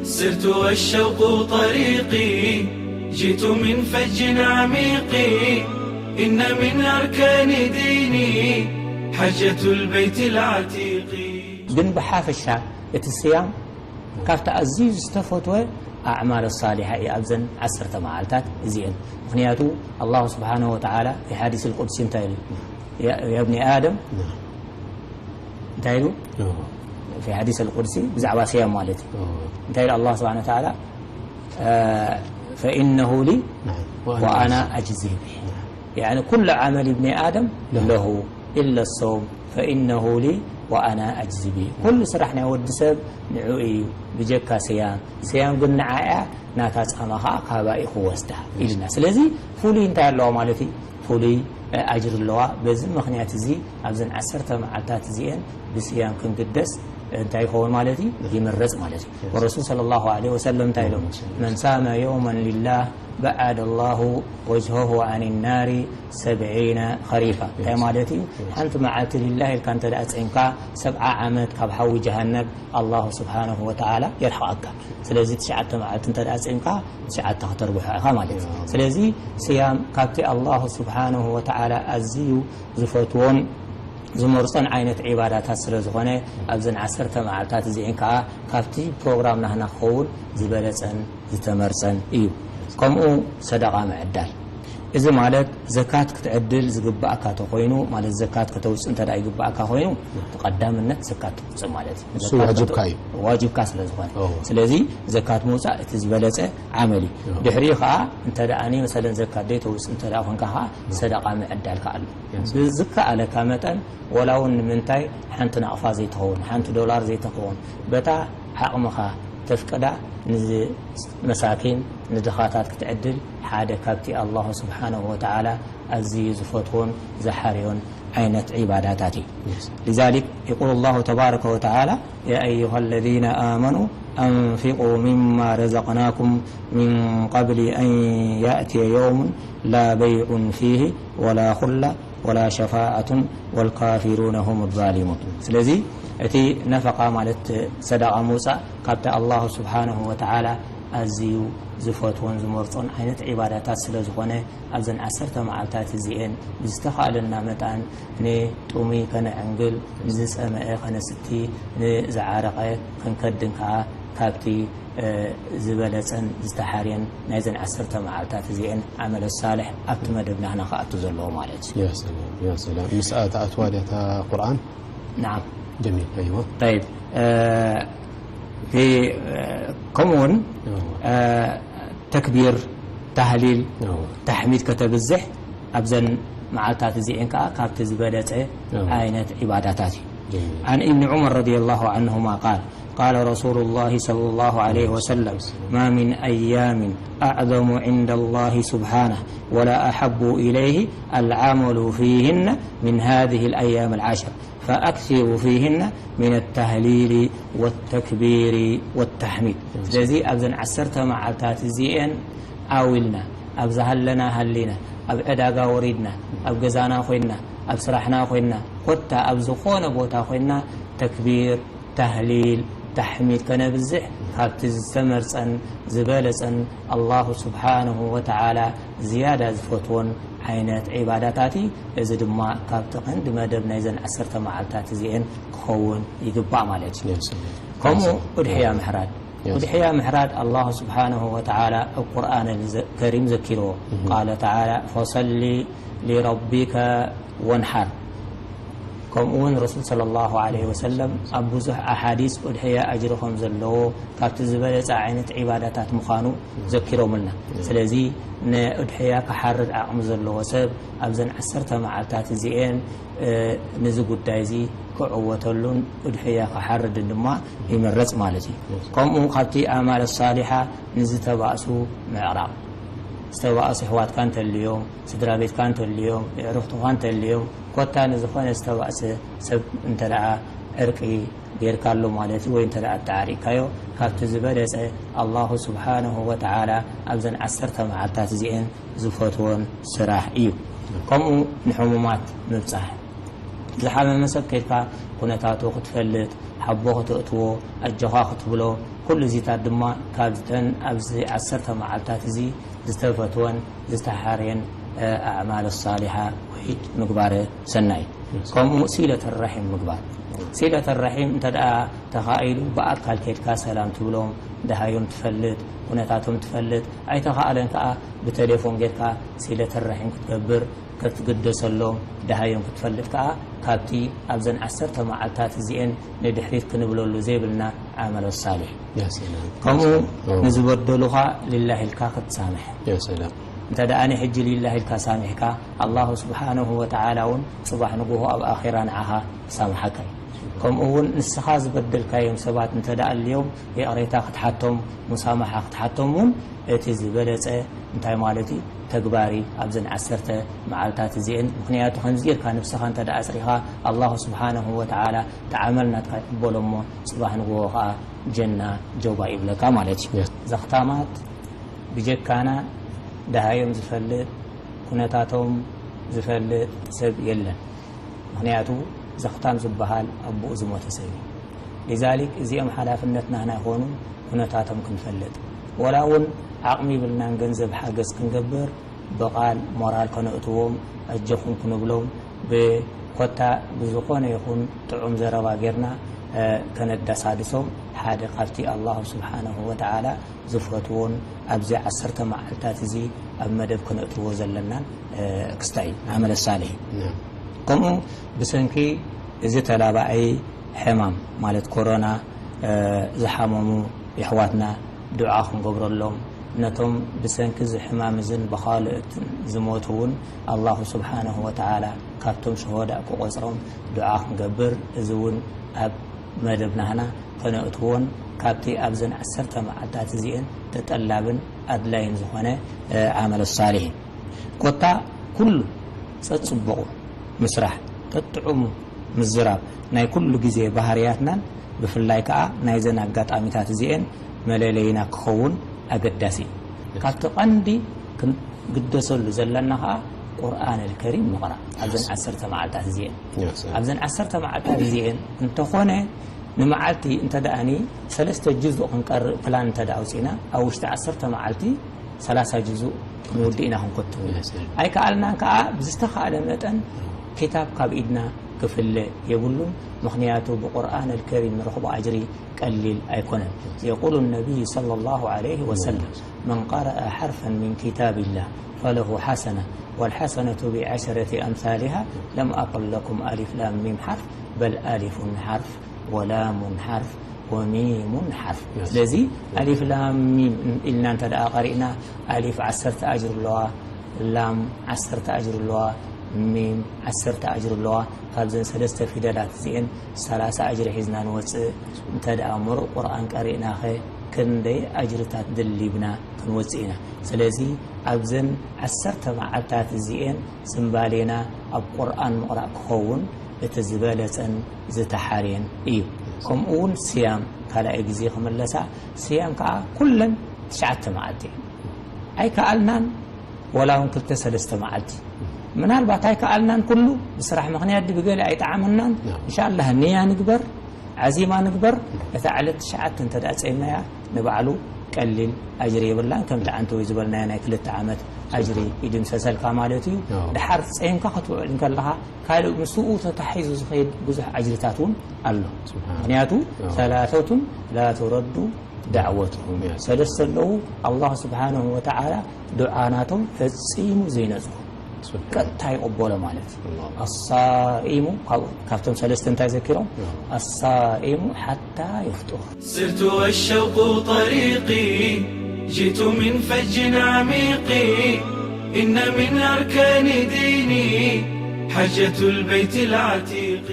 سرت والشوق طريقي، جئت من فج عميق، إن من أركان ديني حجة البيت العتيق. ግን ብሓፈሻ እቲ ስያም ካብቲ ኣዝዩ ዝተፈትወ ኣዕማል ሳሊሓ እዩ ኣብዘን ዓሰርተ መዓልታት እዚአን። ምኽንያቱ ኣላሁ ስብሓነሁ ወተዓላ ፊ ሓዲስ ልቁድሲ እንታይ ኢሉ? ያ ብኒ ኣደም እንታይ ኢሉ? ፊ ሓዲስ ልቁድሲ ብዛዕባ ስያም ማለት እዩ። እንታይ ኢሉ ኣላሁ ስብሓነሁ ወተዓላ? ፈኢነሁ ሊ ወኣና ኣጅዚ ብሂ። ኩሉ ዓመል ብኒ ኣደም ለሁ ኢለ ሶም ፈኢነሁ ሊ ወኣና ኣጅዚ ብሂ። ኩሉ ስራሕ ናይ ወዲ ሰብ ንዑ እዩ ብጀካ ስያም። ስያም ግን ንዓ እያ ናታ ጻማ ኸዓ ካባይ ክወስዳ ኢልና። ስለዚ ፍሉይ እንታይ ኣለዋ ማለት እዩ? ፍሉይ ኣጅሪ ኣለዋ። በዚ ምኽንያት እዚ ኣብዘን ዓሰርተ መዓልታት እዚአን ብስያም ክንግደስ እንታይ ይኸውን ማለት እዩ? ይምረጽ ማለት እዩ። ወረሱል ሰለላሁ ዐለይሂ ወሰለም እንታይ ኢሎም? መን ሳመ የውመን ሊላህ በዓደ ላሁ ወጅሀሁ አን ናሪ ሰብዒነ ኸሪፋ። እንታይ ማለት እዩ? ሓንቲ መዓልቲ ሊላህ ኢልካ እንተ ደኣ ጸምካ ሰብዓ ዓመት ካብ ሓዊ ጀሃነብ ኣላሁ ስብሓነሁ ወተዓላ የርሕቐካ። ስለዚ ትሽዓተ መዓልቲ እንተ ደኣ ጸምካ ትሽዓተ ከተርብሖ ኢኻ ማለት እዩ። ስለዚ ስያም ካብቲ ኣላሁ ስብሓነሁ ወተዓላ ኣዝዩ ዝፈትዎን ዝመርጾን ዓይነት ዒባዳታት ስለ ዝኾነ ኣብዘን ዓሰርተ መዓልታት እዚአን ከኣ ካብቲ ፕሮግራም ናህና ክኸውን ዝበለጸን ዝተመርጸን እዩ። ከምኡ ሰደቓ ምዕዳል። እዚ ማለት ዘካት ክትዕድል ዝግባእካ ተኾይኑ፣ ማለት ዘካት ከተውጽእ እንተ ደኣ ይግባእካ ኮይኑ፣ ብቐዳምነት ዘካት ትውጽእ ማለት እዩ። እሱ ዘካት ዋጅብካ ከተ- እዩ። ዋጅብካ ስለ ዝኾነ። እዎ። ስለዚ ዘካት ምውጻእ እቲ ዝበለጸ ዓመል እዩ። እዎ። ድሕሪኡ ኸኣ እንተ ደኣ መሰለን ዘካት ዘይተውጽእ እንተ ደኣ ኮንካ ኸኣ ሰደቓ ምዕዳል ከኣ ኣሎ። ብዝከኣለካ መጠን ወላ እውን ንምንታይ ሓንቲ ናቕፋ ዘይትኸውን፣ ሓንቲ ዶላር ዘይትኸውን፣ በታ ዓቕምኻ ተፍቅዳ ንመሳኪን ንድኻታት ክትዕድል ሓደ ካብቲ ኣላሁ ስብሓነሁ ወተዓላ ኣዝዩ ዝፈትዎን ዝሓርዮን ዓይነት ዒባዳታት እዩ። لذلك يقول الله تبارك وتعالى يا أيها الذين آمنوا أنفقوا مما رزقناكم من قبل أن يأتي يوم لا بيع فيه ولا خلة ولا شفاعة والكافرون هم الظالمون. ስለዚ እቲ ነፈቃ ማለት ሰደቃ ምውፃእ ካብቲ ኣላሁ ስብሓነሁ ወተዓላ ኣዝዩ ዝፈትዎን ዝመርፆን ዓይነት ዒባዳታት ስለ ዝኾነ ኣብዘን ዓሰርተ መዓልታት እዚኤን ብዝተኻእለና መጣን ንጥሙይ ከነዕንግል፣ ንዝፀመአ ከነስቲ፣ ንዝዓረቐ ክንከድን ከዓ ካብቲ ዝበለፀን ዝተሓርየን ናይዘን ዓሰርተ መዓልታት እዚኤን ዓመለ ሳልሕ ኣብቲ መደብ ናህና ክኣቱ ዘለዎ ማለት እዩ። يا سلام يا سلام ምስኣ ተኣትዋ ድያ እታ ቁርኣን نعم جميل أيوة طيب ከምኡ እውን ተክቢር ታህሊል ተሕሚድ ከተብዝሕ ኣብዘን መዓልታት እዚኤን ከዓ ካብቲ ዝበለፀ ዓይነት ዒባዳታት እዩ عن ابن عمر رضي الله عنهما قال قال رسول الله صلى الله عليه وسلم ما من أيام أعظم عند الله سبحانه ولا أحب إليه العمل فيهن من هذه الأيام العشر فأكثروا فيهن من التهليل والتكبير والتحميد ስለዚ ኣብዘን ዓሰርተ መዓልታት እዚኤን ዓው ኢልና ኣብ ዝሃለና ሃሊና ኣብ ዕዳጋ ወሪድና ኣብ ገዛና ኮይንና ኣብ ስራሕና ኮይንና ኮታ ኣብ ዝኾነ ቦታ ኮይንና ተክቢር ታህሊል ታሕሚድ ከነብዝሕ ካብቲ ዝተመርፀን ዝበለፀን ኣላሁ ስብሓንሁ ወተዓላ ዝያዳ ዝፈትዎን ዓይነት ዒባዳታት እዩ። እዚ ድማ ካብቲ ቀንዲ መደብ ናይዘን ዓሰርተ መዓልታት እዚኤን ክኸውን ይግባእ ማለት እዩ። ከምኡ ኡድሕያ ምሕራድ ኡድሕያ ምሕራድ ኣላሁ ስብሓንሁ ወተዓላ ኣብ ቁርኣን ከሪም ዘኪርዎ ቃለ ተዓላ ፈሰሊ ሊረቢከ ወንሓር ከምኡ እውን ረሱል صلى الله عليه وسلم ኣብ ብዙሕ ኣሓዲስ ኡድሕያ ኣጅሪ ከም ዘለዎ ካብቲ ዝበለፀ ዓይነት ዒባዳታት ምዃኑ ዘኪሮምልና። ስለዚ ንኡድሕያ ክሓርድ ዓቕሚ ዘለዎ ሰብ ኣብዘን ዓሰርተ መዓልታት እዚኤን ንዚ ጉዳይ እዚ ክዕወተሉን ኡድሕያ ክሓርድን ድማ ይምረፅ ማለት እዩ። ከምኡ ካብቲ ኣማል ሳሊሓ ንዝተባእሱ ምዕራቕ ዝተባእሱ ኣሕዋትካ እንተልዮም ስድራ ቤትካ እንተልዮም የዕሩኽትኻ እንተልዮም ኮታ ንዝኾነ ዝተባእሰ ሰብ እንተ ደኣ ዕርቂ ጌርካሉ ማለት እዩ ወይ እንተ ደኣ ኣተዓሪቕካዮ ካብቲ ዝበለፀ ኣላሁ ስብሓንሁ ወተዓላ ኣብዘን ዓሰርተ መዓልታት እዚኤን ዝፈትዎን ስራሕ እዩ። ከምኡ ንሕሙማት ምብፃሕ ዝሓመመ ሰብ ከድካ ኩነታቱ ክትፈልጥ፣ ሓቦ ክተእትዎ፣ ኣጆኻ ክትብሎ፣ ኩሉ እዚታት ድማ ካብተን ኣብዚ ዓሰርተ መዓልታት እዚ ዝተፈትወን ዝተሓርየን ኣዕማል ሳሊሓ ወይ ምግባረ ሰናይ። ከምኡ ሲለት ራሒም ምግባር። ሲለት ራሒም እንተ ደኣ ተኻኢሉ ብኣካል ከድካ ሰላም ትብሎም፣ ደሃዮም ትፈልጥ፣ ኩነታቶም ትፈልጥ፣ ኣይተኻእለን ከኣ ብቴሌፎን ጌርካ ሲለት ራሒም ክትገብር ክትግደሰሎም፣ ደሃዮም ክትፈልጥ ከኣ ካብቲ ኣብዘን ዓሰርተ መዓልታት እዚኤን ንድሕሪት ክንብለሉ ዘይብልና ዓመል ሳሊሕ። ከምኡ ንዝበደሉኻ ሊላሂ ኢልካ ክትሳምሕ። እንተ ደኣ ሕጂ ሊላሂ ኢልካ ሳሚሕካ፣ ኣላሁ ስብሓነሁ ወተዓላ እውን ጽባሕ ንግሆ ኣብ ኣኺራ ንዓኻ ክሳምሓካ እዩ። ከምኡ እውን ንስኻ ዝበደልካዮም ሰባት እንተ ደኣ ኣልዮም ይቕሬታ ክትሓቶም፣ ሙሳማሓ ክትሓቶም እውን እቲ ዝበለጸ እንታይ ማለት እዩ? ተግባር እዩ ኣብዘን ዓሰርተ መዓልታት እዚኤን። ምኽንያቱ ከምዚ ጌርካ ነብስኻ እንተ ደኣ ኣጽሪኻ፣ ኣላሁ ስብሓነሁ ወተዓላ እቲ ዓመል ናትካ ይቕበሎ እሞ ጽባሕ ንግሆ ኸኣ ጀና ጀባ ይብለካ ማለት እዩ። ዘኽታማት ብጀካና ደሃዮም ዝፈልጥ፣ ኩነታቶም ዝፈልጥ ሰብ የለን። ምኽንያቱ ዘኽታም ዝበሃል ኣቦኡ ዝሞተ ሰብ እዩ። ሊዛሊክ እዚኦም ሓላፍነት ናህና ይኾኑ፣ ኩነታቶም ክንፈልጥ። ወላ እውን ዓቕሚ ይብልናን ገንዘብ ሓገዝ ክንገብር ብቓል ሞራል ከነእትዎም፣ ኣጆኹም ክንብሎም፣ ብኮታ ብዝኾነ ይኹን ጥዑም ዘረባ ጌርና፣ እ፣ ከነዳሳድሶም ሓደ ካብቲ ኣላሁ ስብሓነሁ ወተዓላ ዝፈትዎን ኣብዚ ዓሰርተ መዓልታት እዚ ኣብ መደብ ከነእትዎ ዘለናን፣ እ፣ ክስታይ እዩ። ዓመለ ሳሊሕ። ከምኡ ብሰንኪ እዚ ተላባዒ ሕማም ማለት ኮሮና፣ እ፣ ዝሓመሙ የሕዋትና ዱዓ ክንገብረሎም፣ ነቶም ብሰንኪ እዚ ሕማም እዝን ብኻልኦትን ዝሞቱ እውን ኣላሁ ስብሓነሁ ወተዓላ ካብቶም ሸሆዳእ ክቖጽሮም ዱዓ ክንገብር፣ እዚ እውን ኣብ መደብ ናህና ከነእትዎን ካብቲ ኣብዘን ዓሰርተ መዓልታት እዚኤን ተጠላብን ኣድላይን ዝኾነ፣ እ፣ ዓመለ ሳሊሕ እዩ። ኮታ ኩሉ ጸጽቡቑ ምስራሕ፣ ጠጥዑሙ ምዝራብ ናይ ኩሉ ግዜ ባህርያትናን ብፍላይ ከኣ ናይዘን ኣጋጣሚታት እዚኤን መለለይና ክኸውን ኣገዳሲ እዩ። ካብቲ ቀንዲ ክንግደሰሉ ዘለና ከኣ ቁርኣን ኣልከሪም ምቕራእ ኣብዘን ዓሰርተ መዓልታት እዚኤን። ኣብዘን ዓሰርተ መዓልታት እዚኤን እንተኾነ ንመዓልቲ እንተ ደኣኒ ሰለስተ ጅዙእ ክንቀርእ ፕላን እንተ ደኣ ኣውጺእና ኣብ ውሽጢ ዓሰርተ መዓልቲ ሰላሳ ጅዙእ ክንውድእ ኢና ክንከትብ። ኣይከኣልናን ከኣ ብዝተኻእለ መጠን ኪታብ ካብ ኢድና ክፍለ የብሉን። ምኽንያቱ ብቁርኣን ኣልከሪም ንረኽቦ ኣጅሪ ቀሊል ኣይኮነን። የቁሉ ነቢይ ሰለላሁ ዐለይሂ ወሰለም፣ መን ቀረአ ሐርፈን ሚን ኪታቢላህ ፈለሁ ሐሰና ወልሐሰነቱ ቢዐሸረቲ ኣምሳሊሃ። ለም ኣቁል ለኩም ኣሊፍ ላም ሚም ሐርፍ በል ኣሊፉን ሐርፍ ወላሙን ሐርፍ ወሚሙን ሐርፍ። ስለዚ ኣሊፍ ላም ሚም ኢልና እንተ ደኣ ቀሪእና ኣሊፍ ዓሰርተ ኣጅሪ ኣለዋ፣ ላም ዓሰርተ ኣጅሪ ኣለዋ፣ ሚም ዓሰርተ ኣጅሪ ኣለዋ። ካብዘን ሰለስተ ፊደላት እዚኤን ሰላሳ ኣጅሪ ሒዝና ንወጽእ። እንተ ደኣ ምሩቕ ቁርኣን ቀሪእናኸ ክንደይ ኣጅርታት ደሊብና ክንወጽእ ኢና። ስለዚ ኣብዘን ዓሰርተ መዓልታት እዚኤን ዝምባሌና ኣብ ቁርኣን ምቕራእ ክኸውን እቲ ዝበለጸን ዝተሓርየን እዩ። ከምኡ እውን ስያም ካልኣይ ግዜ ክምለሳ፣ ስያም ከኣ ኩለን ትሽዓተ መዓልቲ እየን። ኣይከኣልናን ወላ እውን ክልተ ሰለስተ መዓልቲ። ምናልባት ኣይከኣልናን ኩሉ ብስራሕ ምኽንያት ድዩ ብገለ ኣይጠዓመናን። ኢንሻላህ ንያ ንግበር፣ ዓዚማ ንግበር። እታ ዕለት ትሽዓተ እንተ ደኣ ጸይምናያ ንባዕሉ ቀሊል ኣጅሪ የብላን። ከምቲ ዓንተወይ ዝበልናዮ ናይ ክልተ ዓመት ኣጅሪ ይድምሰሰልካ ማለት እዩ። ድሓር ጸይምካ ክትውዕል እንከለኻ ካልእ ምስኡ ተታሒዙ ዝኸይድ ብዙሕ ኣጅርታት እውን ኣሎ። ምኽንያቱ ሰላሰቱን ላ ቱረዱ ዳዕወትሁም፣ ሰለስተ ኣለዉ ኣላህ ስብሓነሁ ወተዓላ ዱዓ ናቶም ፈጺሙ ዘይነጽጎ ቀጥታ ይቕበሎ ማለት እዩ። ኣሳኢሙ ካብቶም ሰለስተ እንታይ ዘኪሮም? ኣሳኢሙ ሓታ ይፍጡር። صرت والشوق طريقي، جئت من فج عميق، إن من أركان ديني حجة البيت العتيق.